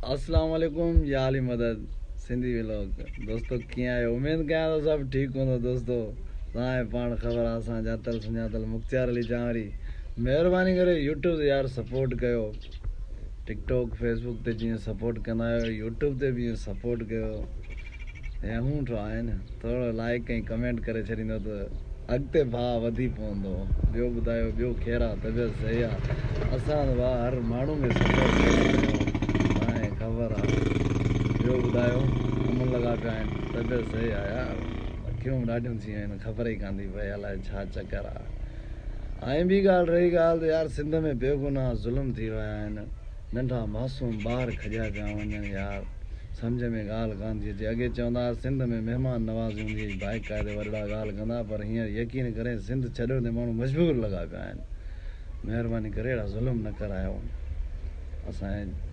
اسلام عليڪم يا علي مدد سنڌي ولاگ دوستو ڪيئن آهيو اميد ڪيان ٿو سڀ ٺيڪ هوندو دوستو توهان کي پاڻ خبر آ اسان ڄاتل سڃاتل مختيار علي چانوري مهرباني ڪري يوٽيوب تي يار سپورٽ ڪيو ٽڪ ٽاڪ فيسبوڪ تي جيئن سپورٽ ڪندا آهيو يوٽيوب تي به ائين سپورٽ ڪيو ۽ هون ٺو آهي نه ٿورو لائڪ ۽ ڪمينٽ ڪري ڇڏيندو ته اڳتي ڀاء وڌي پوندو. ٻيو ٻڌايو ٻيو خير آ طبيعت صحيح آ اسان ته ڀاء هر ماڻهو کي سپورٽ ڪندا آهيون توهان کي خبر آ ٻيو ٻڌايو ڪم لڳا پيا آهن طبيعت صحيح آ يار اکيون به ڏاڍيون ٿي ويون آهن خبر ئي ڪانه ٿي پئي الائي ڇا چڪر آ ۽ ٻي ڳالهه رهي ڳالهه ته يار سنڌ ۾ بيگناهه ظلم ٿي رهيا آهن ننڍا معصوم ٻار کڄيا پيا وڃن يار سمجهه ۾ ڳالهه ڪانه ٿي اچي. اڳي چوندا ها سنڌ ۾ مهمان نوازي هوندي هئي باقاعدي وڏڙا ڳالهه ڪندا ها پر هينئر يقين ڪرين سنڌ ڇڏڻ تي ماڻهو مجبور لڳا پيا آهن. مهرباني ڪري اهڙا ظلم نه ڪرايو. اسان جي